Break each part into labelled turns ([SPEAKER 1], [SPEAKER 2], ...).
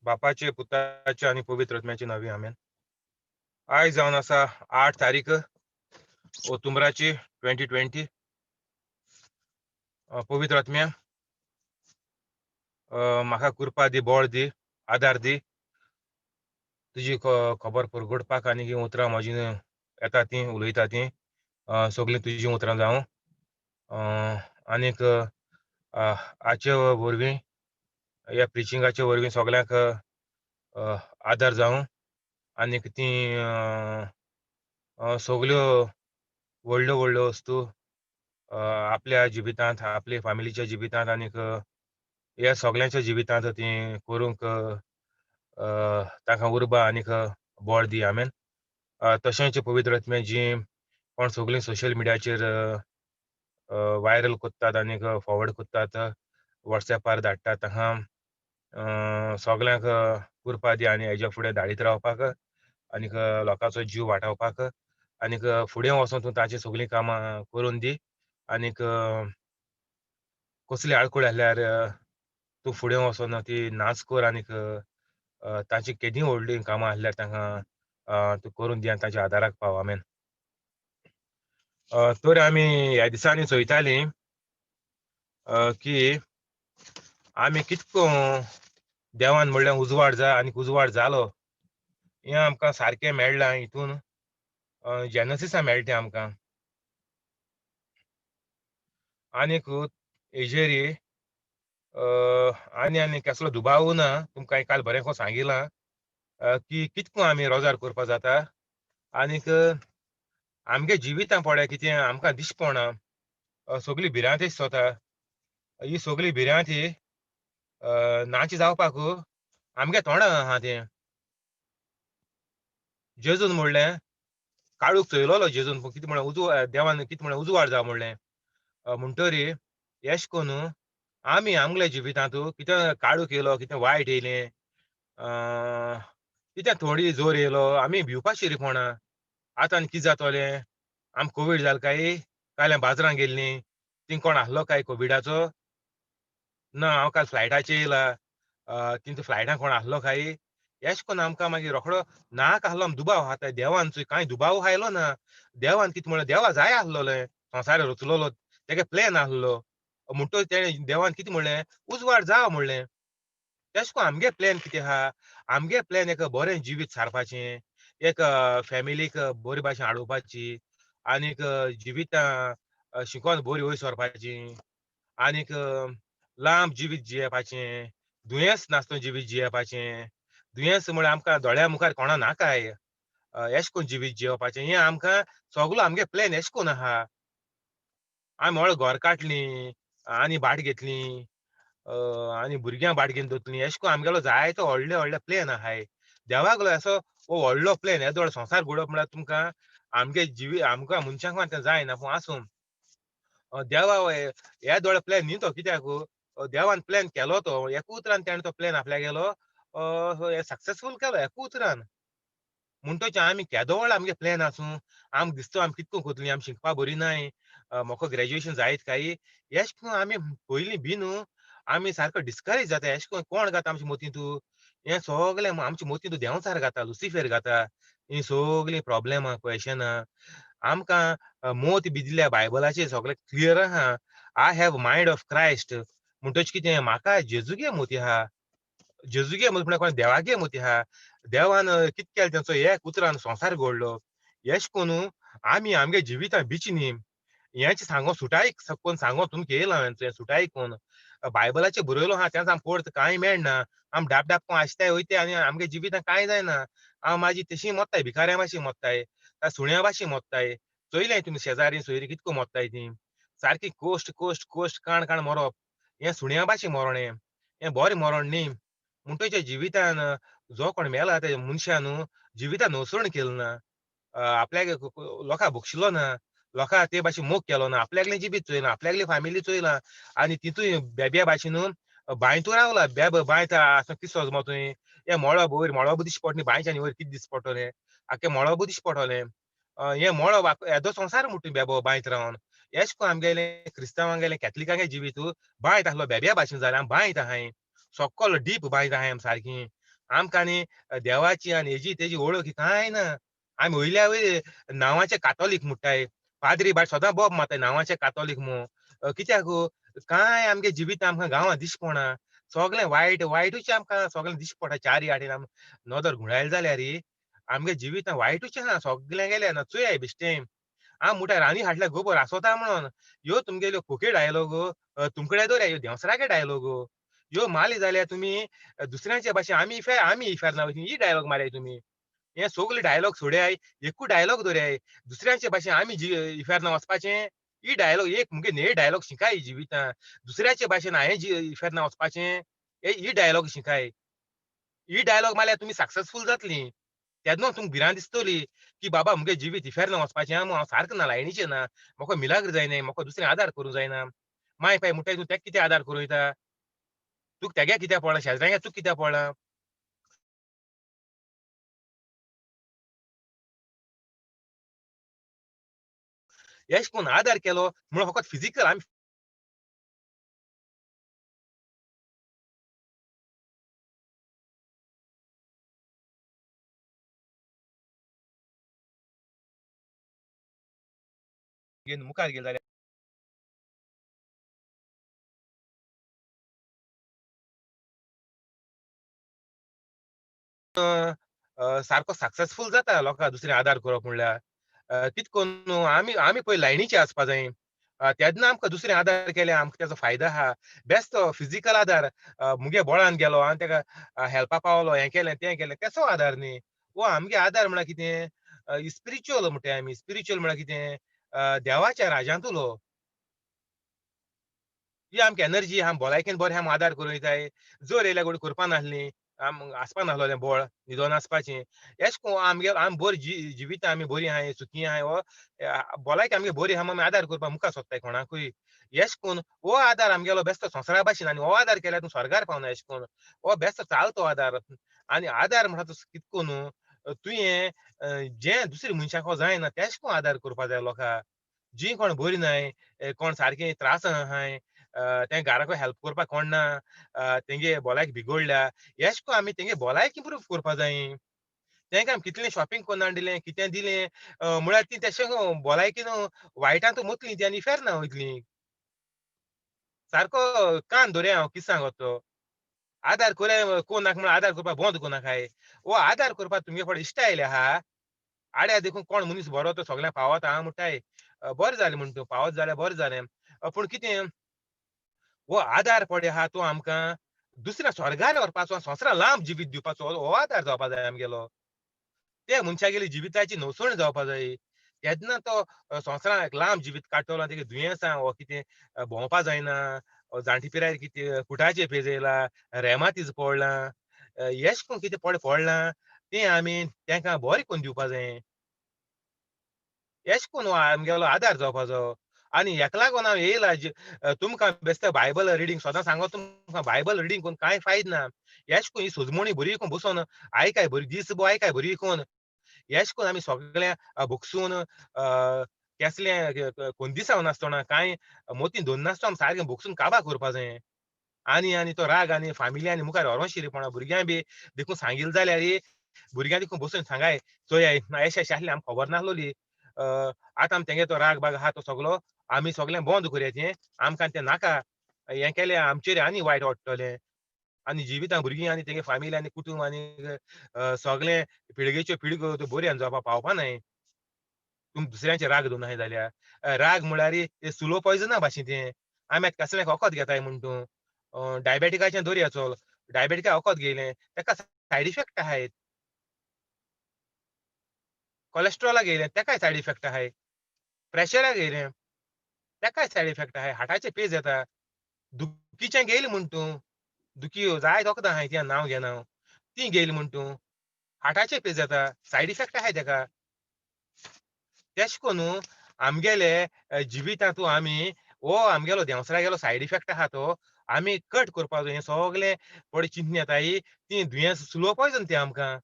[SPEAKER 1] बापाचे, पुताचे आनी पवित्र आत्म्याचे नांवी, आमेन. आयज जावन आसा 8 तारीख ओतुंबराची 2020. पवित्र आत्म्या, म्हाका कृपा दी, बळ दी, आदार दी, तुजी खबर परगटपाक आनी हीं उतरां म्हजी येता तीं उलयता तीं सगळीं तुजीं उतरां जावं. आनीक हाचे वरवीं, ह्या प्रिचिंगाचे वरवीं सगळ्यांक आदार जावं आनीक तीं सगल्यो व्हडल्यो व्हडल्यो वस्तू आपल्या जिवितांत, आपल्या फामिलीच्या जिवितांत आनीक ह्या सगळ्यांच्या जिवितांत तीं करूंक तांकां उर्बा आनीक बळ दी, आमेन. तशेंच पवित्र आत्म्या, जी कोण सगळीं सोशल मिडियाचेर वायरल करतात आनीक फॉरवर्ड करतात, वॉट्सॅपार धाडटात, तांकां सगळ्यांक कृपा दी आनी हेज्या फुडें धाडीत रावपाक आनीक लोकांचो जीव वाटावपाक आनीक फुडें वचोन तूं तांची सगळीं कामां करून दी. आनीक कसली आडखळ आसल्यार तूं फुडें वचोन ती नाच कर आनीक तांची केदीं व्हडलीं कामां आसल्यार तांकां तूं करून दी आनी तांच्या आदाराक पाव, आमेन. तर आमी ह्या दिसांनी चोयतालीं की आमी कितको देवान म्हणल्यार उजवाड जा आनी उजवाड जालो, हें आमकां सारकें मेळ्ळां. हितून जेनसिसा मेळटा आमकां. आनीक हेजेर आनी आनी कसलो दुबाव ना, तुमकां काल बरें को सांगिलां की कितको आमी रोजार करपा जाता आनीक आमगे जिवितां पळय कितें आमकां दिसपणा, सगळी भिरांत दिसता. ही सगळी भिरांत ही नाची जावपाक आमगे तोंडा आहा तें. जेजून म्हणलें, काळूक चोयलोलो जेजून, कितें म्हणलें, उजवाड, देवान कितें म्हणलें, उजवाड जावं म्हणलें. म्हणटरी एश कोन्न आमी आमगल्या जिवितांत कितें काळूक येयलो, कितें वायट येयलें, कितें थोडी जोर येयलो, आमी भिवपा शिरीपणा. आतां आनी कितें जातोलें, आम कोवीड जाल काय, काल हांव बाजारां गेल्लीं, थिंग कोण आसलो काय कोविडाचो? ना, हांव काल फ्लायटाचेर येयला, तिंगा फ्लायटान कोण आसलो काय? एश कोन्न आमकां मागीर रोखडो नाका आसलो आम दुबाव आहा. देवान कांय दुबाव आयलो ना. देवान कितें म्हणलें, देवा जाय आसलोलें संवसार रचलोलो, तेगे प्लॅन आसलो. म्हणटच तेणें देवान कितें म्हणलें, उजवाड जाव म्हणलें. तेश कोन्न आमगे प्लॅन कितें आहा, आमगे प्लॅन एक बरें जिवीत सारपाचें, एक फॅमिलीक बरे भाशेन हाडोवपाची आनीक जिवितां शिकोन बरी वयर सरपाची आनीक लांब जिवीत जियेवपाचें, दुयेंस नासतना जिवीत जियेवपाचें. दुयेंस म्हळ्यार आमकां दोळ्या मुखार कोणा नाकाय, एश कोन्न जिवीत जियेवपाचें. हें आमकां सगलो आमगे प्लॅन एश कोन्न आहा. आमी व्हड घर काडलीं आनी भाट घेतली आनी भुरग्यां भाट घेवन दवरतलीं, एश कोन्न आमगेलो जायतो व्हडले व्हडले प्लॅन आहाय. देवागलो असो हो व्हडलो प्लॅन, येदो व्हड संवसार घडोवप म्हळ्यार तुमकां आमगे जिवी आमकां मनशांक तें जायना. पूण आसूं, देवा येदो व्हड प्लॅन न्ही तो, कित्याक देवान प्लॅन केलो तो एका उतरान, तेणें तो प्लॅन आपल्या गेलो सक्सेसफूल केलो एका उतरान. म्हणटच आमी केदो व्हड आमगे प्लॅन आसूं, आमकां दिसता आमी कितको कोतलीं, आमी शिकपा बरी नाय, म्हाका ग्रॅज्युएशन जायत काय, एश कोन्न आमी पयलीं बी न्हू आमी सारको डिस्करेज जाता. एश कोन्न कोण गाता आमच्या मतींतू, हें सगळें आमच्या मतींतू देंवचार गाता, लुसिफेर गाता. हीं सगळीं प्रॉब्लेमां क्वेशनां आमकां मोत बी दिल्या बायबलाचेर सगळें क्लियर आहा. I have mind of Christ म्हणटच कितें, म्हाका जेजूगे मोती आहा, जेजूगे मोती म्हळ्यार कोण, देवागे मोती आहा. देवान कितें केलें, तेंचो एक उतरान संवसार घडलो. एश कोन्न आमी आमगे जिवितां बिची न्ही, हेंच सांगो सुटाय कोन्न सांगो तुमकां येयलां हांवें सुटाय कोन्न बायबलाचेर बरयलो आहा, तेंच आम पळत कांय मेळना. आम धाप धाप कोण आसताय वयताय आनी आमगे जिवितां कांय जायना. हांव म्हाजी तशी मोत्ताय, भिकाऱ्या भाशेन मोत्ताय, सुण्या भाशेन मोत्ताय. चोयलें तुमी शेजारी सोयरी कितको मोत्ताय ती, सारकी कोश्ट कोश्ट कोश्ट काण काण मरोप, हें सुण्या भाशेन मरण, हें हें बरें मरण न्ही. म्हणटच जिवितान जो कोण मेला ते मनशान न्हू जिवितान नुसरण केलें ना, आपल्याक लोकांक बक्षिलो ना, लोकांक ते भाशेन मोग केलो ना, आपल्याकलें जिवीत चोयलां, आपल्याकली फामिली चोयलां आनी तितूय बेब्या भाशेन बांयतू रावला. बेब बांयत आसा कितें सोजमो तुवें, हें मळब वयर मळब दिश्टी पडटा न्ही, बांयच्यान वयर कितें दिश्टी पडटलें, आख्खें मळब दिश्टी पडटलें. हें मळब येदो संवसार म्हणटा बेबो बांयत रावन. एश कोन्न आमगेलें क्रिस्तांवांगेलें कॅथलिकांगे जिवीत बांयत आसलो, बेब्या भाशेन जालें. आमी बांयत आहाय, सोक्कल डीप बांयत आहाय आमी सारकी. आमकां न्ही देवाची आनी हेजी तेजी वळख कांय ना. आमी वयल्या वयर नांवाचे कातोलीक म्हणटाय, पाद्री बाय सदां बोब मारताय नांवाचे कातोलीक म्हूण. कित्याक कांय आमगे जिवीत आमकां गांवांत दिसपणा, सगळें वायट वायटूच आमकां सगळें दिश्टी पडटा. चारी आटेन आम नदर घुंवडायली जाल्यार आमगे जिवितां वायटूच आहा, सगळें गेलें ना. चोयाय बेश्टें आम म्हणटा रानी हाडल्या गोबर आसोता म्हणून, ह्यो तुमगेल्यो खोके डायलॉग तुमकडे दवराय, ह्यो देंवसरागे डायलॉग ह्यो मारली जाल्यार तुमी दुसऱ्यांचे भाशेन आमी इफेर, आमी इफेर ना ही डायलॉग मारयाय तुमी. हे सगळे डायलॉग सोडयाय, एकूच डायलॉग दवराय, दुसऱ्यांचे भाशेन आमी इफेर ना वचपाचें. ही डायलॉग एक मुगे ने डायलॉग शिकाय जिवितां, दुसऱ्याचे भाशेन हांवें इफेर ना वचपाचें, ही डायलॉग शिकाय. ही डायलॉग मारल्यार तुमी सक्सेसफूल जातली. तेन्ना तुमकां भिरांत दिसतली की बाबा मुगे जिवीत इफेर ना वचपाचें, हांव सारकें ना, लायनीचें ना, म्हाका मिलाग्र जायना, म्हाका दुसरें आदार करूंक जायना. माय पाय म्हणटाय तूं तेका कितें आदार करूं येता, तुका तेगे कित्याक पडलां, शेजऱ्यांगे तुका कित्याक पडलां. एश कोन्न आदार केलो म्हणून फकत फिजिकल आमी घेवन मुखार गेले जाल्यार सारको सक्सेसफूल जाता लोकांक दुसरें आदार करप म्हणल्यार. कितें करून आमी आमी पयलीं लायनीचे आसपा जाय, तेन्ना आमकां दुसरें आदार केल्यार आमकां तेजो फायदो आहा. बेस्ट फिजिकल आदार मुगे बोळान गेलो आनी तेका हेल्पा पावलो, हें केलें तें केलें, तेचो आदार न्ही. वो आमगे आदार म्हळ्यार कितें, स्पिरिच्युअल म्हणटाय आमी. स्पिरिच्युअल म्हळ्यार कितें, देवाच्या राजांतुलो ही आमकां एनर्जी, आम भलायकेन बरें आम आदार करूं येताय. जोर येयल्यार गोडी करपा नासली, आम आसपा नासलोलें बळ न्हिदोन आसपाचें. एश कोन आमगे आम बरी जिवितां आमी बरीं आहाय, सुखी आहाय, वो भलायकी आमगे बरी आहा, आमी आदार करपाक मुखार सोदताय कोणाकूय. एश कोन हो आदार आमगेलो बेस्तो संवसारा भाशेन, आनी हो आदार केल्यार तूं स्वर्गार पावना. एश कोन हो बेस्तो चालतो आदार. आनी आदार म्हणटा तो कितें कोन तुवें जें दुसऱ्या मनशाक जायना तेश कोन आदार करपा जाय लोकांक. जी कोण बरी नाय, कोण सारकें त्रास आहाय, तें घराकूय हेल्प करपाक कोण ना, तेंगे भलायकी बिगडल्या, एश कोन आमी तेंगे भलायकी इम्प्रूव करपा जाय. तेंकां आमी कितलें शॉपिंग करून हाडलें, कितें दिलें म्हळ्यार ती तेशें भलायकी न्हू वायटांत वतलीं ती आनी इफेर ना वयतलीं. सारको कान धरया हांव कितें सांगत तो. आदार कोरया कोण नाका म्हणून आदार करपाक बंद करनाकाय. वो आदार करपाक तुमगे फट इश्ट आयले आहा, आड्या देखून कोण मनीस बरो तो सगळ्यांक पावत आहा म्हणटाय, बरें जालें म्हण तूं पावत जाल्यार बरें जालें. पूण कितें हो आदार पडय आहा तो आमकां दुसऱ्या स्वर्गार व्हरपाचो, संवसारा लांब जिवीत दिवपाचो हो आदार जावपा जाय आमगेलो. ते मनशागेली जिविताची नवसण जावपा जाय. तेन्ना तो संवसारांत लांब जिवीत काडटलो, तेगे दुयेंसां हो कितें भोंवपा जायना, जाणटी पिरायेर कितें कुटाचे पेज येयला, रेमातीज पडलां, एश कोन कितें पडलां तें आमी तेंकां बरें करून दिवपा जाय. एश कोन आमगेलो आदार जावपाचो. आनी हेका लागून हांव येयला तुमकां बेश्टें बायबल रिडींग सदां सांगत, तुमकां बायबल रिडींग करून कांय फायद ना. एश कोन ही सोजमणी बरी करून बसून आयकाय, बरी दीस बो आयकाय बरी करून. एश कोन आमी सगळें भोगसून केसलें कोंदिसांव नासतना कांय मोती दवरनासतना आमी सारकें भोगसून काबार करपा जाय. आनी आनी तो राग आनी फामिली आनी मुखार व्हरोन भुरग्यां बी देखून सांगिल्लें जाल्यार भुरग्यां देखून बसून सांगाय चोयाय एशें एशें आसलें आमकां खबर नासलोली. आतां आमी तेंगे तो राग बाग आहा तो सगलो आमी सगळें बंद करुया, तें आमकां तें नाका, हें केलें आमचेर आनी वायट वाडटलें. आनी जिवितां भुरगीं आनी तेंगे फामिली आनी कुटूंब आनी सगळें पिळगेच्यो पिळग्यो त्यो बऱ्यान जावपा पावपा न्हय. तुमी दुसऱ्यांचे राग दवरनाय आहाय जाल्यार राग म्हळ्यार स्लो पॉयजना भाशेन तें. आमी आतां कसलें वखद घेताय म्हण तूं डायबेटिकाचें दवरया, चल डायबेटिका वखद घेयलें तेका सायड इफेक्ट आहाय, कोलेस्ट्रॉलाक घेयलें तेकाय सायड इफेक्ट आहाय, प्रेशराक घेयलें तेकाय सायड इफेक्ट आहाय, हार्टाचे पेज येता, दुखीचें घेयलें म्हण तूं दुखी जायत वखदां आहाय ती नांव घेना हांव, ती घेयली म्हण तूं हार्टाचे पेज येता, सायड इफेक्ट आहाय तेका. तेश कोन्न आमगेले जिवितांतू आमी हो आमगेलो देंवसरागेलो सायड इफेक्ट आहा तो आमी कट करपाचो. हें सगळें थोडें चिंतून येताय ती दुयेंस स्लो पॉयजन तें आमकां,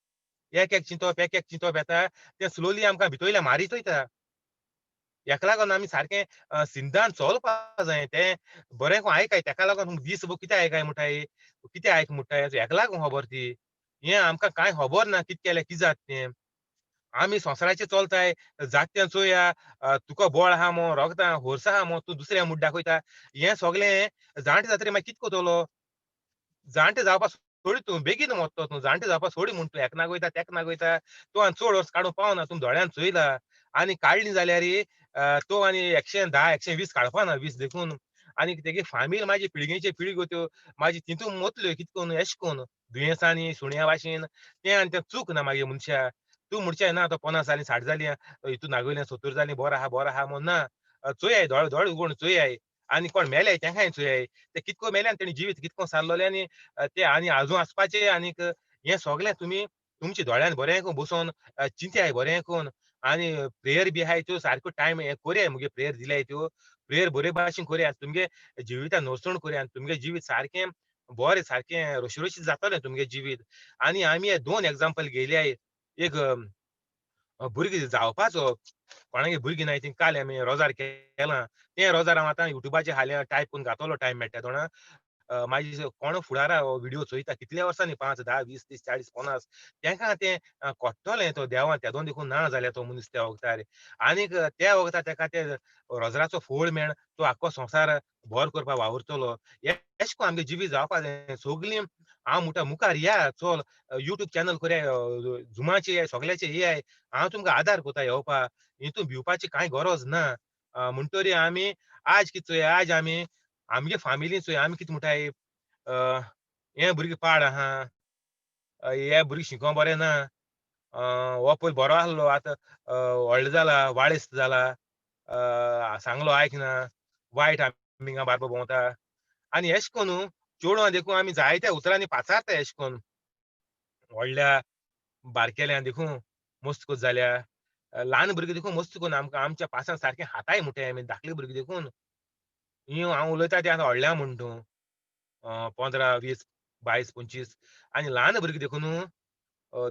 [SPEAKER 1] एक एक चिंतप एक एक चिंतप येता तें स्लोली आमकां भितरल्यान मारीत वयता. हेका लागून आमी सारकें सिंधान चलपा जाय. तें बरें आयकाय तेका लागून दीस भर कितें आयकाय म्हणटाय, कितें आयक म्हणटाय, हेका लागून खबर ती. हें आमकां कांय खबर ना कितें केल्यार कितें जाता तें. आमी संवसाराचेर चलताय जाता तें चोया, तुका बळ आहा मो, रोगतां होर्स आहा मो, तूं दुसऱ्या म्हूण दाखयता. हें सगळें जाणटे जातरी मागीर कितें करतलो? जाणटे जावपा सोडी तूं बेगीन वतलो, तूं जाणटे जावपा सोडी म्हूण तूं हेका नागयता तेका नागयता, तूं आनी चड वर्स काडूंक पावना, तूं दोळ्यान चोयला. आनी काडली जाल्यार तो आनी 110 120 काडपा ना, 20 देखून. आनी तेगे फामील माजी पिळगेचे पिळग्यो त्यो माजी तितून मोतल्यो कितें करून एशें करून दुयेंसांनी सुण्या भाशेन. तें आनी तें चूक ना मागीर मनशा. तूं म्हणचें ना आतां 50 जालीं 60 जालीं हितून नागयलें 70 जालीं बरो आहा बरो आहा म्हूण ना. चोयाय दोळे दोळे उगोवन चोयाय आनी कोण मेले तेंकांय चोयाय, ते कितको मेले आनी तेणी जिवीत कितको सारलोलें आनी ते आनी आजून आसपाचें. आनीक हें सगळें तुमी तुमच्या दोळ्यान बरें करून बसोन चिंतयाय बरें करून आनी प्रेयर बी आहाय त्यो सारक्यो टायम हें कोरयाय, मुगे प्रेयर दिल्याय त्यो प्रेयर बरे भाशेन कोरया, तुमगे जिवितान नवसण कोरया आनी तुमगे जिवीत सारकें बरें सारकें रोशीरोशीत जातलें तुमगे जिवीत. आनी आमी हे 2 एग्जाम्पल घेयल्याय, एक भुरगीं जावपाचो कोणागे भुरगीं नाय ती काल आमी रोजार केलां, तें रोजार हांव आतां युट्यूबाचेर हाल्या टायप करून घातलो टायम मेळटा तोणा. मागीर कोण फुडारा हो व्हिडियो चोयता कितल्या वर्सांनी 5 10 20 30 40 50 तेंका तें कोट्टलें तो देवान तेदोन देखून ना जाल्यार तो मनीस त्या वखदार. आनीक त्या वखदार तेका ते रोजराचो फोळ मेळ तो आख्खो संवसार बरो करपाक वावुरतलो. एशें करून आमगे जिवीत जावपा जाय सगलीं. हांव म्हणटा मुखार या चल युट्यूब चॅनल करया, जुमाचे याय सगळ्याचे येयाय, हांव तुमकां आदार करता येवपा, हितून भिवपाची कांय गरज ना. म्हणटरी आमी आज कितें चोया, आज आमी आमगे फामिली चोय, आमी कितें म्हणटाय हें भुरगें पाड आहा, हे भुरगें शिकों बरें ना, हो पयलीं बरो आसलो आतां व्हडलो जाला वाळेस्त जाला, सांगलो आयकना, वायट आमी बारबो भोंवता. आनी एशें करून चेडवां देखून आमी जायत्या उतरांनी पाचारता एशें करून व्हडल्या बारकेल्या देखून मस्त करून जाल्या ल्हान भुरगीं देखून मस्त करून आमकां आमच्या पासान सारकें हाताय म्हणटाय आमी धाकलीं भुरगीं देखून. ही हांव उलयता तें आतां व्हडल्या म्हण तूं 15 20 22 25 आनी ल्हान भुरगीं देखून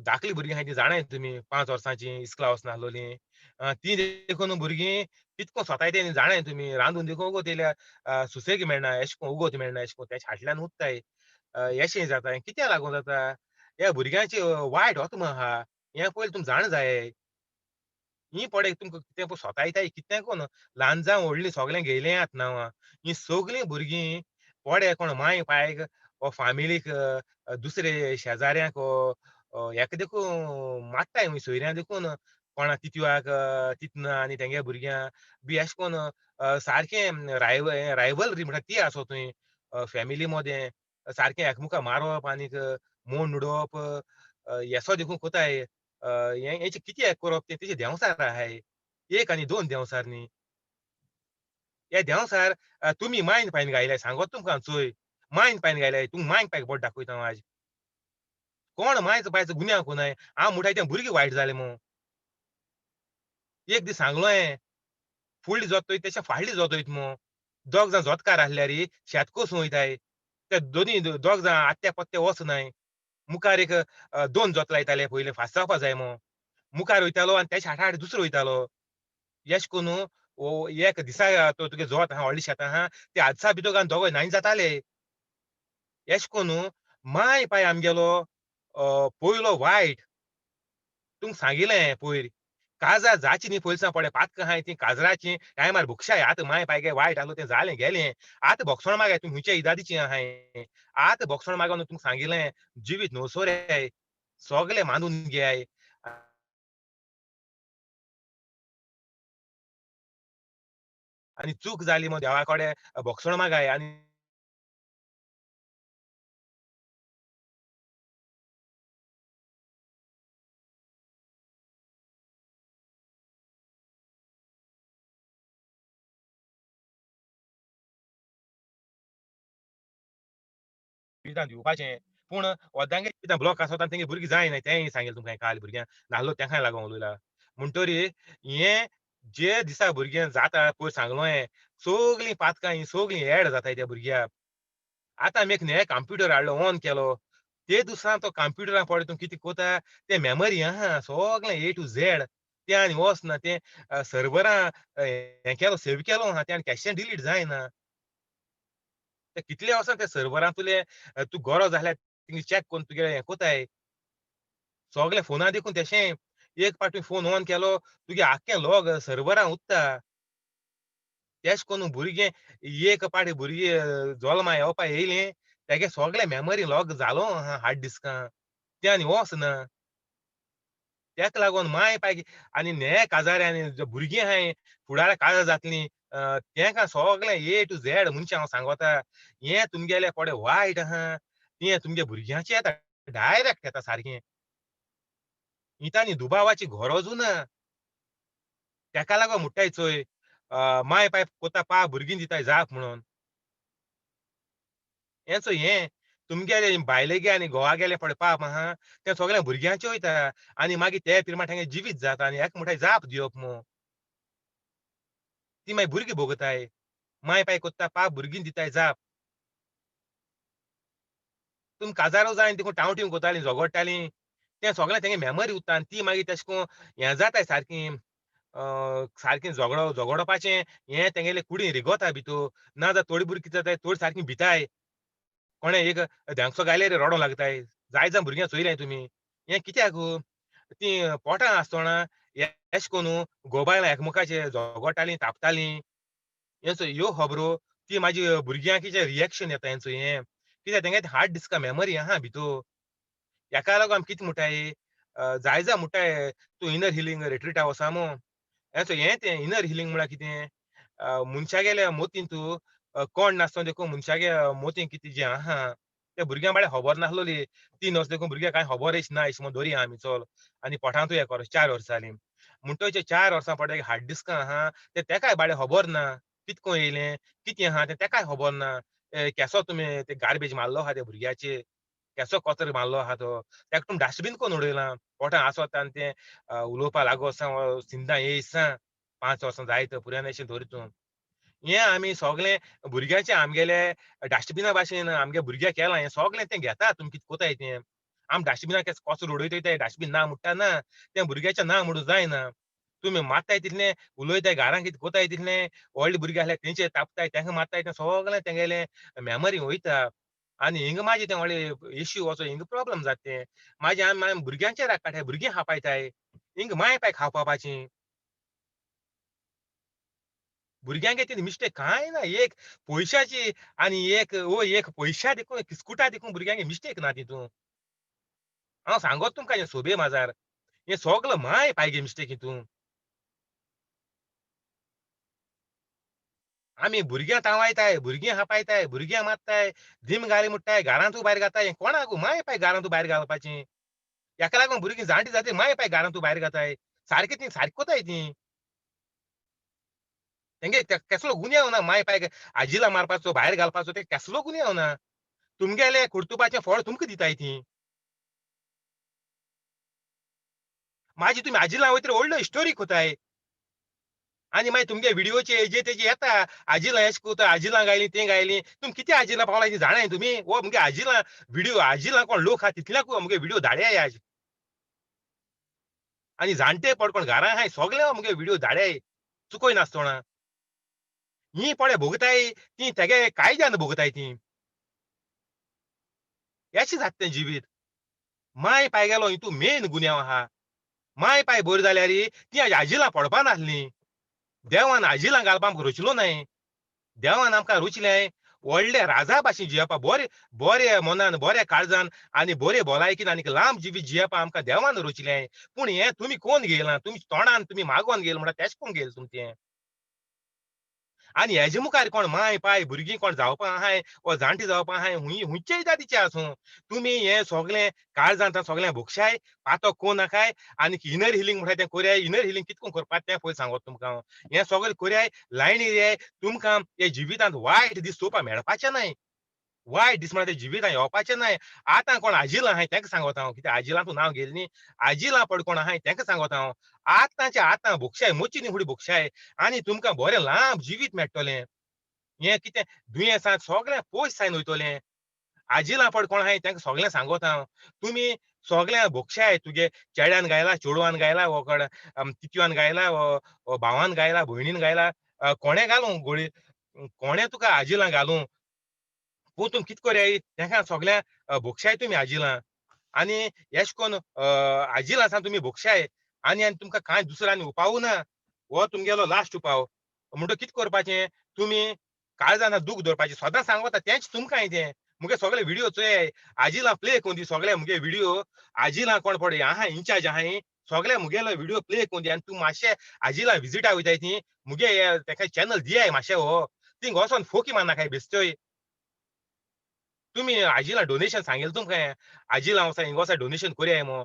[SPEAKER 1] धाकलीं भुरगीं आहाय तीं जाणाय तुमी 5 वर्सांचीं इस्कला वचनासलोलीं तीं देखून भुरगीं कितको स्वताय तें जाणाय तुमी. रांदून देखून उगोत येयल्या सुसेग मेळना, एशें करून उगोत मेळना, एशें करून तेच्या फाटल्यान उत्ताय एशें जाता. कित्याक लागून जाता? ह्या भुरग्यांची वायट आत्मा आहा, हें पयलीं तुमकां जाण जाय. ही पळय तुमकां कितें पळय स्वतायताय कितें कोन ल्हान जावं व्हडलीं सगळें घेयलें आतां नांवां. हीं सगळीं भुरगीं पडे कोण माय पायक वो फामिलीक दुसरे शेजाऱ्यांक हेका देखून माट्टाय सोयऱ्यां देखून कोणा तितवाक तितना आनी तेंगे भुरग्यां बी एशें करून सारकें रायवलरी म्हणटा ती आसो थंय फॅमिली मदें सारकें एकमुखार मारप आनीक मोड उडोवप येसो देखून कोताय. हें कितें करप तें तेजे देंवचार आहाय, 1 आनी 2 देंवचार न्ही. हे देंवचार तुमी मायन पायन गायल्याय सांगत तुमकां चोय, मायन पायन गायल्याय, तुमकां मायन पायक बोट दाखयता हांव आज. कोण मायचो पायचो गुन्यांव कोनाय? हांव म्हणटाय तें भुरगीं वायट जालें मू. एक दीस सांगलो हें फुडली जोत तेच्या फाटली जोत वयता मू. दोग जाण जोतकार आसल्यार शेत कोसूं वयताय, ते दोनी दोग जाण आत्या पत्ते वचनाय. मुखार एक 2 जोत लायताले पयलीं फास्ट जावपा जाय मू. मुखार वयतालो आनी तेच्या हाटा हाट दुसरो वयतालो. एशें करून एक दिसा तो तुगे जोत आहा व्हडलें शेत आहा ते आदसा भितर आनी दोगोय नाय जाताले. एशें करून माय पाय आमगेलो पयलो वायट तुमकां सांगिलें पयर काजार जाची न्ही पयलीं पडे पातकां आहाय तीं काजराचीं टायमार भोगशाय. आतां माय पाय वायट आसलो तें जालें गेलें. आतां भोगसण मागाय तुमी खंयच्या इदादीचीं आहाय. आतां भोगसण मागून तुमकां सांगिलें जिवीत नवसोराय सगळें मानून घेयाय. आनी चूक जाली म्हूण देवा कडेन भोगसण मागाय. आनी दिवपाचें पूण ओद्दांगे ब्लॉक आसता आनी तेंगे भुरगीं जायना तेंय सांगलें तुमकां काल भुरग्यांक नासलो तेंकांय लागून उलयला. म्हणटरी हें जे दिसा भुरग्यां जाता पयर सांगलो हें सगळीं पातकां हीं सगळीं एड जाताय त्या भुरग्याक. आतां आमी एक नवे कंप्युटर हाडलो ऑन केलो ते दिसा तो कंप्युटरा पळय तूं कितें कोता तें मेमरी आहा सगळें ए टू झेड तें आनी वचना तें सर्वरां हें केलो सेव केलो आहा तें आनी केशें डिलीट जायना. ते कितले वर्सां ते सर्वरां तुले तूं गरज आसल्यार तुमी चॅक करून तुगे हें कोताय. सगळें फोना देखून तेशें एक पाटी फोन ऑन केलो तुगे आख्खें लॉग सर्वरां उत्ता. तेश कोन्न भुरगें एक पाटी भुरगें जल्मा येवपा येयलें तेगे सगळें मेमरी लॉग जालो आहा हार्ड डिस्कां, तें आनी वचना. तेका लागून माय पाय आनी ने काजाऱ्यांनी भुरगीं आहाय फुडाराक काजार जातलीं तेंकां सगळें ए टू झॅड मनशां हांव सांगोता, हें तुमगेलें पडे वायट आहा, तें तुमगे भुरग्यांचें येता डायरेक्ट येता सारकें. हितांनी दुबावाची गरजू ना. तेका लागून म्हुट्टाय चोय माय पाय कोता पा भुरगीं दिताय जाप म्हणून. हें चोय हें तुमगेले बायलेगे आनी घोवा गेले पळय पाप आहा तें सगळें भुरग्यांचें वयता आनी मागीर ते पिरमाट हांगा जिवीत जाता आनी हेका म्हुटाय जाप दिवप मू. ती मागीर भुरगीं भोगताय. माय पाय कोत्ता पाप भुरगीं दिताय जाप. तुमी काजारो जाय देखून टावटीव कोतालीं झगडटालीं तें सगळें तेंगे मेमरी उत्ता आनी ती मागीर तेशें कोन्न हें जाताय सारकीं सारकें झगडो झगडपाचें हें तेंगेले कुडीन रिगोता भितूर. ना जाल्यार थोडी भुरगीं कितें जाताय थोडी सारकीं भिताय, कोणें एक धेंगसो घायल्यार रडोंक लागताय. जाय जाण भुरग्यांक चोयल्याय तुमी हें कित्याक तीं पोटां आसतना एश कोन्न घोव बायलां एकमेकाचेर झगडटालीं तापतालीं. हें ह्यो खबरो ती म्हाजी भुरग्यांक रिएक्शन येता हेंचो हें कित्याक तेंगे हार्ड डिस्का मेमरी आहा भितूर. हेका लागून आमी कितें म्हुटाय जाय जाय म्हुटाय तूं इनर हिलींग रिट्रिटा वचा मू. हें हें तें इनर हिलींग म्हळ्यार कितें, मनशागेल्या मोतींतू कोण नासतना देखून मनशागे मोतीं कितें जें आहा ते भुरग्यां बाळे खबर नासलोली 3 वर्स देखून भुरग्यांक कांय खबर ना अशें म्हूण धरया आमी चल. आनी पोटांतूय एक वर्स 4 वर्सां जालीं म्हणटच 4 वर्सां पडले हार्ड डिस्कां आहा ते तेकाय बाळे खबर ना कितको येयलें कितें आहा तें तेकाय खबर ना. केसो तुमी ते गार्बेज मारलो आहा त्या भुरग्याचेर, केसो कचरो मारलो आहा तो, तेका तुमी डस्टबीन कोन्न उडयलां. पोटां आसत आनी तें उलोवपा लागो सिंदा येयसा 5 वर्सां जायत पुराय अशें धरी तूं. हें आमी सगळें भुरग्यांचें आमगेले डस्टबिना भाशेन आमगे भुरग्याक केलां हें सगळें तें घेता तुमी कितें कोताय तें. आमी डस्टबिनाक कचरो उडयताय तें डस्टबीन ना म्हुट्टा ना, तें भुरग्याचें ना म्हणून जायना. तुमी मारताय तितलें उलयताय घरान कितें कोताय तितलें व्हडले भुरगे आसल्यार तेंचेर तापताय तेंका मारताय तें सगळें तेंगेलें मेमरी वयता. आनी हिंगा मागीर तें व्हडलें इश्यू वचो हिंगा प्रोब्लम जाता तें. मागीर आमी मागीर भुरग्यांचेर राग काडटाय, भुरगीं खापायताय, हिंगा माय पाय खावपाचीं. भुरग्यांक ती मिस्टेक कांय ना, एक पयशाची आनी एक ओ एक पयशा देखून किस्कुटा देखून भुरग्यांक मिस्टेक ना तितून. हांव सांगत तुमकां हें सोबे माजार हें सगळें माय पायगे मिस्टेक हितून. आमी भुरग्यां तावायताय, भुरगीं हापायताय, भुरग्यां मारताय, दिम घाली म्हुट्टाय, घरांतू भायर घाताय. कोणाकू माय पाय घरांतू भायर घालपाचीं. हेका लागून भुरगीं जाणटी जाती माय पाय घरांतू भायर घाताय. सारकीं तीं सारकी कोताय तीं. तेंगे केसलो गुन्यांव ना माय पाय आजिला मारपाचो भायर घालपाचो ते केसलो गुन्यांव ना. तुमगेले कुर्तुबाचें फळ तुमकां दिताय तीं. माजी तुमी आजिला वयतरी व्हडलो स्टोरी कोताय आनी मागीर तुमगे व्हिडियोचे हेजे तेजे येता आजिला एश कोता, आजिला गायली तें गायली. तुमी कितें आजिला पावला ती जाणाय तुमी. हो मुगे आजिला व्हिडियो आजिला कोण लोक आहा तितल्याकूय मुगे व्हिडियो धाडयाय आज. आनी जाणटे पड कोण घरां आहाय सगळे मुगे व्हिडियो धाडयाय चुकोय नासतना. ही पळय भोगताय ती तेगे कायद्यान भोगताय ती. एशें जाता तें जिवीत. माय पाय गेलो हितून मेन गुन्यांव आहा. माय पाय बरी जाल्यार ती आजिलां पडपा नासली. देवान आजिलां घालपा आमकां रचलो नाय. देवान आमकां रचलें व्हडले राजा भाशेन जियेवपा, बरे बरे मनान बऱ्या काळजान आनी बरे भलायकीन आनी लांब जिवीत जियेवपा आमकां देवान रचलें. पूण हें तुमी कोण घेयलां, तुमी तोंडान तुमी मागोन घेयल म्हणटा तेश कोण घेयल तुमचें. आनी हेजे मुखार कोण माय पाय भुरगीं कोण जावपा आहाय वा जाणटी जावपा आहाय हुंय हुंयचेय जातीचे आसूं तुमी हें सगळें काळजांत सगळें भोगशाय पातो कोण नाकाय. आनी इनर हिलींग म्हणटा तें कोरयाय. इनर हिलींग कितको करपाक तें पयलीं सांगत तुमकां हांव. हें सगळें कोरयाय लायनी येय तुमकां हे जिवितांत वायट दीस चोवपाक मेळपाचें नाय. वायट दीस म्हणटा ते जिवितांत येवपाचें नाय. आतां कोण आजिलां आहाय तेंका सांगत हांव, कित्याक आजिलां तूं नांव घेयलें न्ही, आजिलां पड कोण आहाय तेंका सांगत हांव. आतांचे आतां भोगशाय मोची न्ही फुडें भोगशाय आनी तुमकां बरें लांब जिवीत मेळटलें. हें कितें दुयेंसां सगळें पयस जावन वयतलें. आजिलां पड कोण आहाय तेंका सगळें सांगत हांव. तुमी सगळ्या भोगशाय तुगे चेड्यान गायला, चेडवान गायला, वो कोण तितवान गायला, वो भावान गायला, भयणीन गायला, कोणें घालूं गोळी कोणें तुका आजिलां घालूं पूण तुमी कितें कोरयाय तेंका सगळ्या भोगशाय तुमी आजिलां. आनी एश कोन आजिलांसान तुमी भोगशाय आनी आनी तुमकां कांय दुसरो आनी उपावू ना, हो तुमगेलो लास्ट उपाव. म्हणटकीर कितें करपाचें, तुमी काळजान दूख दवरपाचें. सदां सांगता तेंच तुमकां तें मुगे सगळे व्हिडियो चोयाय, आजिलां प्ले करून दी सगळे मुगे व्हिडियो. आजिलां कोण पळय आहा इन्चार्ज आहाय, सगळे मुगेलो व्हिडियो प्ले करून दी. आनी तूं मातशें आजिलां विजिटा वयताय ती मुगे तेका चॅनल दियाय मातशें, हो थिंग वचोन फोकी मारनाकाय बेश्टोय. तुमी आजिलां डोनेशन सांगेल तुमकां, आजिलां वचा हिंगा वचा डोनेशन करयाय मो,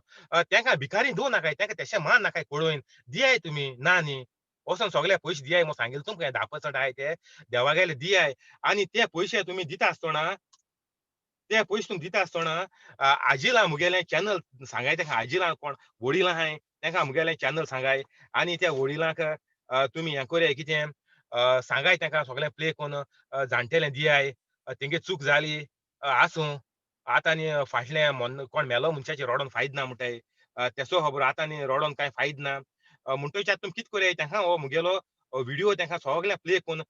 [SPEAKER 1] तेंका भिकारी दिवं नाकाय, तेंका तेशें मान नाकाय पळोवन दियाय तुमी ना न्ही, वचोन सगळे पयशे दियाय मो सांगेल तुमकां, 10% आहाय ते देवागेले दियाय. आनी ते पयशे तुमी दिता आसतना, ते पयशे तुमी दिता आसतना आजिलां मुगेलें चॅनल सांगाय तेका, आजिलां कोण वडिलां आहाय तेंका मुगेलें चॅनल सांगाय. आनी त्या वडिलांक तुमी हें करयाय कितें सांगाय तेंका सगळें प्ले करून जाणटेलें दियाय, तेंगे चूक जाली आसूं आतां आनी फाटलें मन कोण मेलो मनशाचें रडोन फायद ना म्हणटाय, तेसो खबर आतां आनी रडोन कांय फायद ना. म्हणटकच आतां तुमी कितें करयाय, तेंका हो मुगेलो व्हिडियो तेंका सगळें प्ले करून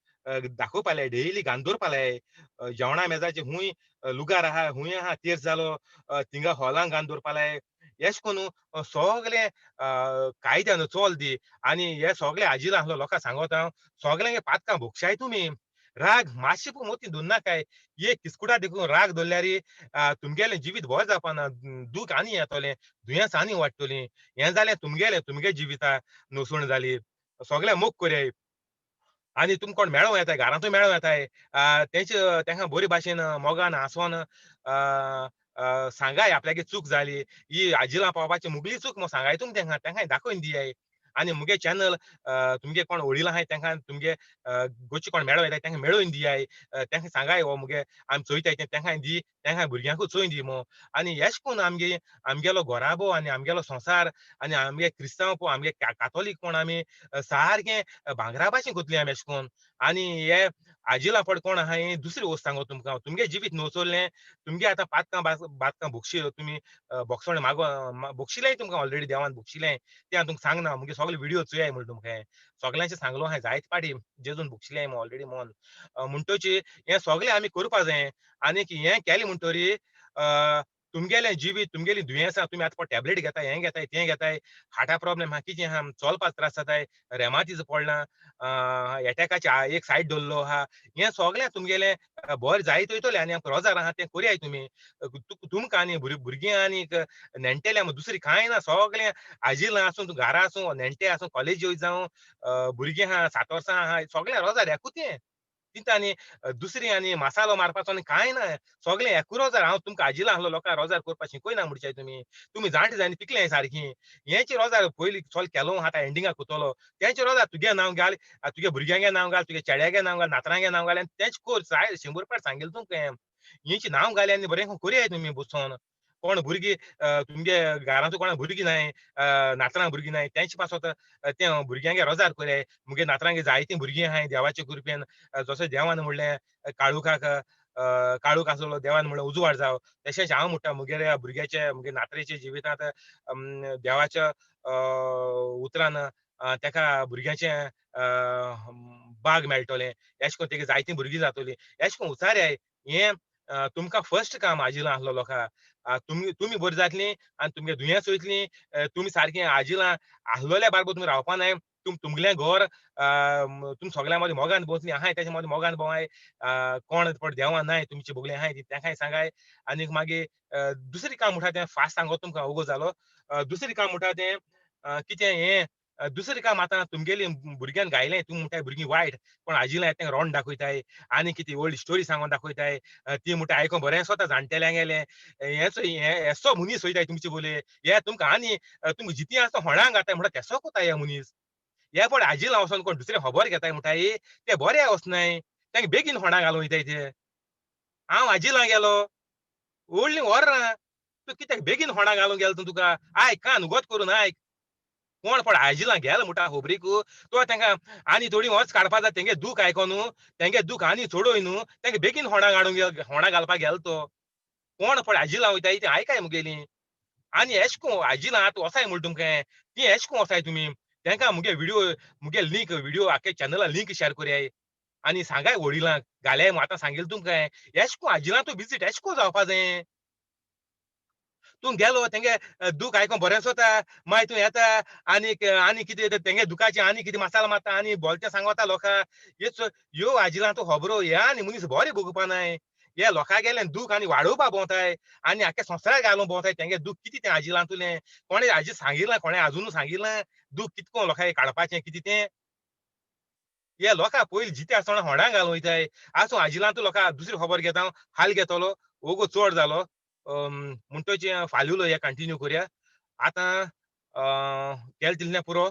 [SPEAKER 1] दाखोवपा लाय, डेली घालून दवरपा लाय. जेवणा मेजाचे हूंय लुगार आहा हूंय आहा तेर्स जालो थिंगा हॉलांक घालून दवरपा लाय. एश करून सगळें कायद्यान चोल दी. आनी हे सगळे आजिलां आसलो लोकांक सांगोता हांव, सगळ्यांक पातकां भोगशाय तुमी. राग मातशें पूण मोती दवरनाकाय, एक किस्कुटा देखून राग दवरल्यार तुमगेलें जिवीत बरें जावपाना, दूख आनी येतलें, दुयेंस आनी वाडटलीं. हें जालें तुमगेलें तुमगे जिविता नुसण जाली. सगळें मोग करयाय. आनी तुमकां कोण मेळों येताय, घरांतूय मेळों येताय, तेंचे तेंका बरे भाशेन मोगान हांसोन सांगाय आपल्यागे चूक जाली, ही आजिलां पावपाची मुगली चूक म्हूण सांगाय तुमी तेंकां, तेंकांय दाखोवन दियाय. आनी मुगे चॅनल तुमगे कोण वडिलां आहाय तेंकां तुमगे गोची कोण मेळों येताय तेंकां मेळोवन दियाय, तेंकां सांगाय हो मुगे आमी चोयताय तें तेंकांय दी, तेंकां भुरग्यांकूय चोवन दी मो. आनी एश कोन्न आमगे आमगेलो घराबो आनी आमगेलो संवसार आनी आमगे क्रिस्तांव आमगे कातोलीकपण आमी सारकें भांगरा भाशेन कोतली आमी एश कोन्न. आनी हे आजिलां पड कोण आहा दुसरी वस्त सांगो तुमकां, तुमगे जिवीत नोचोल्लें तुमगे आतां पातकां बातकां भोगशी तुमी भोगसणे मागो भोगशिलें तुमकां ऑलरेडी देवान भोगशिलें, तें हांव तुमकां सांगना. मुगे सगळे व्हिडियो चोयाय म्हण तुमकां सगळ्यांचें सांगलो हांवें जायते पाटी, जेजून भोगशिलें ऑलरेडी मन. म्हणटची हें सगळें आमी करपा जाय. आनीक हें केलें म्हणटरी तुमगेलें जिवीत तुमगेली दुयेंसां तुमी आतां टॅबलेट घेताय, हें घेताय तें घेताय, हार्टा प्रॉब्लेम आहा कितें आहा, चलपाक त्रास जाताय, रेमातीज पडलां, एटॅकाचे एक सायड दवरलो आहा, हें सगळें तुमगेलें बरें जायत वयतलें. आनी आमकां रोजार आहा तें करयाय तुमी, तुमकां आनी भुरगीं आनीक नेणटेल्या दुसरी कांय ना, सगळें आजिलां आसूं घरा आसूं नेणटे आसूं कॉलेजी जावं भुरगीं आहा 7 वर्सां आहा, सगळें रोजार एकूच तें तितून आनी दुसरी आनी मसालो मारपाचो आनी कांय ना, सगळें एकू रोजार. हांव तुमकां आजिलां आसलो लोकांक रोजार करपाक शिकयना म्हणचे तुमी, तुमी जाणटे जायना पिकले सारकी. हेंचे रोजार पयलीं चल केलो आतां एंडिंगाक कोतलो, तेंचे रोजार तुगे नांव घाल, तुगे भुरग्यांगे नांव घाल, तुगे चेड्यागे नांव घाल, नातरांगे नांव घाल, आनी तेंच कर. 100 पाट सांगेल तुमकां हेंची नांव घाली आनी बरें करयाय तुमी बसून. कोण भुरगीं तुमगे घरांत कोणा भुरगीं नाय, नातरां भुरगीं नाय, तेंचे पासत तें भुरग्यांगे रोजार करयाय. मुगे नातरांगे जायतीं भुरगीं आहाय देवाचे कृपेन, जशें देवान म्हणलें काळुखाक काळूख आसलो देवान म्हणलें उजवाड जावं, तशेंच हांव म्हणटा मुगेल्या भुरग्याचे मुगे नातरेच्या जिवितांत देवाच्या उतरान तेका भुरग्याचें बाग मेळटलें, एश कोन्न तेगे जायतीं भुरगीं जातलीं, एश कोन्न उचारयाय. हें तुमकां फर्स्ट काम आजिलां आसलो लोकां, तुमी तुमी बरीं जातलीं आनी तुमगे दुयेंस वयतलीं. तुमी सारकें आजिलां आसलोल्या बारबर तुमी रावपा नाय, तुमगेलें घर तुमी सगळ्यां मदीं मोगान बसलीं आहाय, तेच्या मदीं मोगान भोंवाय, कोण पड देवां नाय तुमचे बोगले आहाय तेंकांय सांगाय. आनीक मागीर दुसरें काम म्हणटा तें फास्ट सांगो तुमकां ओगो जालो. दुसरें काम म्हणटा तें कितें हें दुसरें काम आतां तुमगेली भुरग्यान गायलें, तुमी म्हणटाय भुरगीं वायट, पण आजिलां तेंका रोंड दाखयताय आनी कितें व्हडली स्टोरी सांगोन दाखयताय, ती म्हणटा आयकोन बरें सोता जाणटेल्यांगेलें. हेंचो हेसो मनीस वयताय तुमचे बोले, हे तुमकां आनी तुमकां जिती आसता होणांक घाताय म्हणटा तेसो कोताय हे मनीस. हे पण आजिलां वचोन कोण दुसरें खबर घेताय म्हणटाय ते बरें वचनाय, तेंका बेगीन होणां घालून वयताय ते. हांव आजिलां गेलो व्हडलीं वरां, तूं कित्याक बेगीन होणां घालूंक गेलो तूं, तुका आयक कान उगत करून आयक. कोण पड आजिलां गेलो म्हणटा खबरीक, तो तेंका आनी थोडी वच काडपा जाय, तेंगे दूख आयको न्हू, तेंगे दूख आनी चडोय न्हू, तेंगे बेगीन होणां घालूंक होणां घालपाक गेलो तो. कोण पड आजिलां वयताय ती आयकाय मुगेली. आनी एश कोन आजिलां आतां वचाय म्हण तुमकां ती एश कोन वचाय तुमी, तेंका मुगे व्हिडियो मुगे लिंक व्हिडियो आख्खे चॅनला लिंक शेअर करयाय आनी सांगाय वडिलांक घाल्याय. आतां सांगेल तुमकां एश कोन आजिलां तूं विजीट एश कोन जावपा जाय. तूं गेलो तेंगे दूख आयकोन बरें सोता, मागीर तूं येता आनीक आनी कितें तेंगे दुखाचें आनी कितें मसाला मारता आनी बोलतें सांगता लोकां. ह्यो आजिलां तूं खबरो ह्या आनी मनीस बरें भोगपा नाय. हे लोकां गेले दूख आनी वाडोवपा भोंवताय आनी आख्खे संवसाराक घालूंक भोंवताय. तेंगे दूख कितें तें आजिलां तुलें कोणें आजी सांगिलां, कोणें आजुनू सांगिलां दूख कितको लोकांक काडपाचें कितें तें. हे लोकां पयलीं जिते आसतना होडां घालून वयताय. आसूं आजिलां तूं लोकां दुसरी खबर घेता हांव, हाल घेतलो ओगो चड जालो म्हणटच फाल्यां उलोवया, कंटिन्यू करया. आतां केलें तितलें पुरो.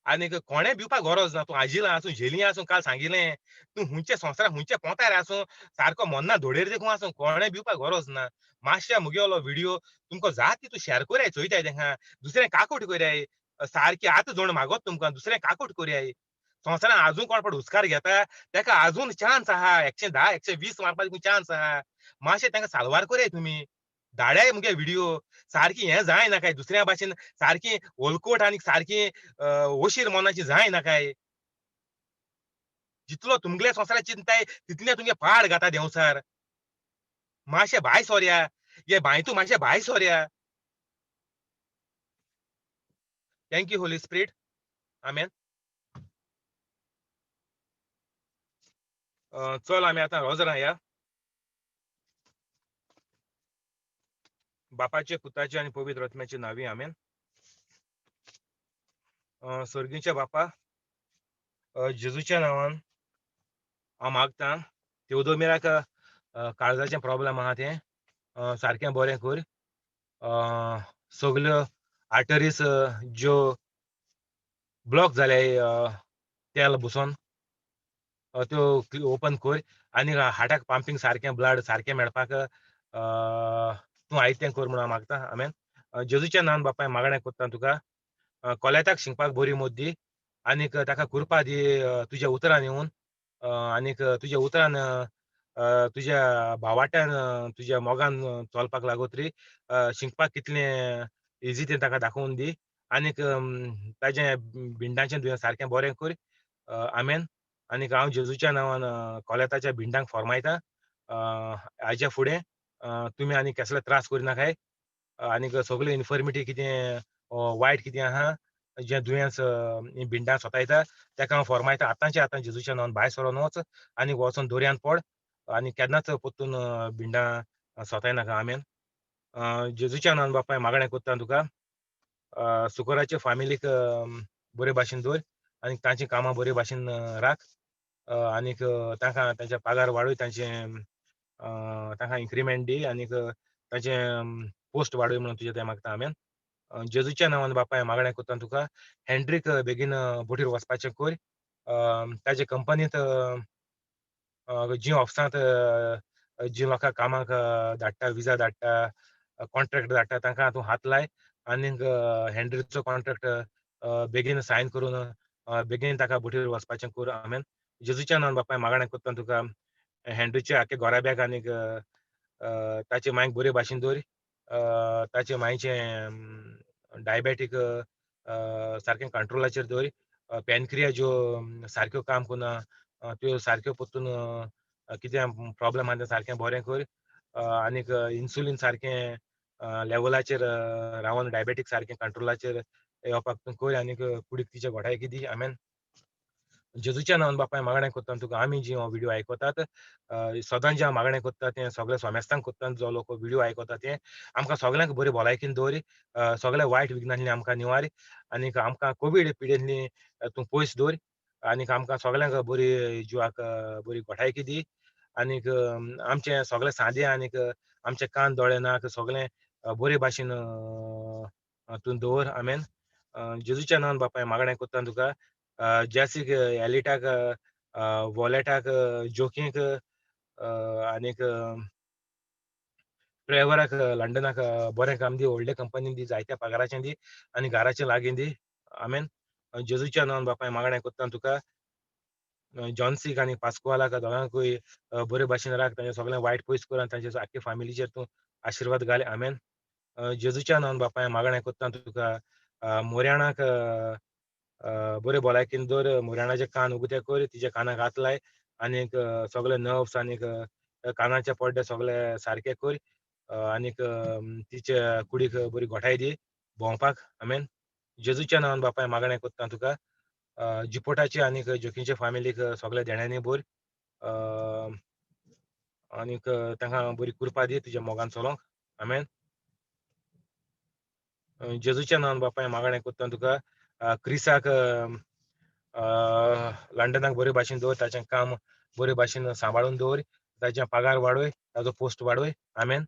[SPEAKER 1] आनीक कोणें भिवपाक गरज ना. तूं आजिलां आसूं झेली आसूं, काल सांगिलें तूं हुंयचे संवसाराक हुंयचे पोंतार आसूं, सारको मन्ना धोडेर देखून आसूं, कोणें भिवपाक गरज ना. मातशें मुगेलो व्हिडियो तुमकां जात तितू शेअर कराय, चोयताय तेंका दुसऱ्यांक काकूट कराय. सारकी आतां जोण मागत तुमकां दुसऱ्यांक काकूट कराय. संवसारान आजून कोण पण हुस्कार घेता तेका आजून चान्स आहा, 110 120 मारपाक चान्स आहा. मातशें तेंका साल्वार कराय तुमी. धाडाय मुगे व्हिडियो सारकी हें जाय नाकाय दुसऱ्या भाशेन सारकी ओलकोट आनी सारकी ओशीर मनाची जाय नाकाय. जितलो तुमगेल्या संवसाराक चिंताय तितलें तुमगे पाड घाता देंवचार. मातशें भायर सोरया, हे बांय तूं मातशें भायर सोरया. Thank you holy spirit, आमेन. चल आमी आतां रोजरां या. बापाचे पुताचे आनी पवित्र आत्म्याचे नांवी आमेन. सर्गीच्या बापा, जेजूच्या नांवान हांव मागतां तेवदोमिराक काळजाचें प्रॉब्लम आहा तें सारकें बरें कर. सगल्यो आर्टरीज ज्यो ब्लॉक जाले तेल बसून त्यो ओपन कर आनी हार्टाक पंपींग सारकें ब्लड सारकें मेळपाक तूं आयतें कर म्हणून हांव मागता, आमेन. जेजूच्या नांवान बापाय मागणें करता तुका. कोलेताक शिकपाक बरी मत दी आनीक ताका कृपा दी तुज्या उतरान येवन आनीक तुज्या उतरान तुज्या भावाट्यान तुज्या मोगान चलपाक लागत री. शिकपाक कितलें इजी तें ताका दाखोवन दी आनीक ताजें भिंडांचें दुयेंस सारकें बरें कर, आमेन. आनीक हांव जेजूच्या नांवान कोलेताच्या भिंडांक फॉर्मायता. हाज्या फुडें तुमी आनी कसले त्रास करिनाकाय आनीक सगळे इन्फर्मिटी कितें वायट कितें आहा जें दुयेंस भिंडां सोतायता तेका हांव फॉर्मायता आतांचे आतां जेजूच्या नांवान भायर सरोन वच आनी वचोन दर्यान पड आनी केन्नाच परतून भिंडां सोतायनाका, आमेन. जेजूच्या नांवान बापाय मागणें करता तुका. सुकोराचे फामिलीक बरे भाशेन दवर आनी तांचीं कामां बरे भाशेन राख आनीक तांकां तांचे पगार वाडय, तांचें तांकां इन्क्रिमेंट दी आनीक तांचें पोस्ट वाडय म्हणून तुजें तें मागता, आमेन. जेजूच्या नांवान बापाय मागणें करता तुका. हेंड्रीक बेगीन बोटीर वचपाचें कर. ताजे कंपनींत जी ऑफिसांत जी लोकांक कामाक धाडटा, विजा धाडटा, कॉन्ट्रॅक्ट धाडटा, तांकां तूं हात लाय आनीक हेंड्रीचो कॉन्ट्रॅक्ट बेगीन सायन करून बेगीन ताका बोटीर वचपाचें कर, आमेन. जेजूच्या नांवान बापाय मागणें करता तुका. हेंड्रीच्या आख्खे घोराब्याक आनीक ताचे मांयक बरे भाशेन दवर. ताचे मांयचें डायबेटीक सारकें कंट्रोलाचेर दवर. पॅनक्रिया ज्यो सारक्यो काम करना त्यो सारक्यो परतून कितें प्रॉब्लम आहा तें सारकें बरें कर. आनीक इन्सुलीन सारकें लेवलाचेर रावन डायबेटीक सारकें कंट्रोलाचेर येवपाक तूं कर आनीक कुडीक तिच्या घोटायकी दी, आमेन. जेजूच्या नांवान बापाय मागणें करता तुका. आमी जी हो व्हिडियो आयकतात सदांच जें हांव मागणें करता तें सगळें सोमेस्तांक करता. जो लोक व्हिडियो आयकता तें आमकां सगळ्यांक बरी भलायकीन दवर, सगळ्या वायट विघ्नांतली आमकां निवार आनीक आमकां कोवीड पिडेंतली तूं पयस दवर आनीक आमकां सगळ्यांक बरी जिवाक बरी घोटायकी दी आनीक आमचें सगळें सांदे आनीक आमचे कान दोळे नाक सगळें बरे भाशेन तूं दवर, आमेन. जेजूच्या नांवान बापाय मागणें करता तुका. जेसीक एलिटाक वॉलेटाक जोकींक आनीक ट्रेवराक लंडनाक बरें काम दी, व्हडले कंपनीन दी, जायत्या पगाराचें दी आनी घराचें लागीं दी, आमेन. जेजूच्या नांवान बापाय मागणें करता तुका. जॉन्सीक आनी पास्कुआलाक दोगांकूय बरे भाशेन राख, तांचें सगळें वायट पयस कर आनी तांचे आख्खे फामिलीचेर तूं आशिर्वाद घाल, आमेन. जेजूच्या नांवान बापाय मागणें करता तुका. मोरयाणाक बरे भलायकेन दवर, मोरयाणाचे कान उगते कर, तिच्या कानाक हात लाय आनीक सगळे नर्व्स आनीक कानाचे पड्डे सगळे सारके कर. आनीक तिच्या कुडीक बरी घोटाय दी भोंवपाक. आमेन. जेजूच्या नांवान बापाय मागणें कोत्ता तुका. जिपोटाचे आनीक जोकींचे फामिलीक सगल्या देण्यांनी भर आनीक तांकां बरी कृपा दी तुज्या मोगान चलोंक. आमेन. जेजूच्या नांवान बापाय मागणें कोत्ता तुका. क्रिसाक लंडनाक बरे भाशेन दवर, ताचें काम बरे भाशेन सांबाळून दवर, ताचें पगार वाडय, ताजो पोस्ट वाडय. आमेन.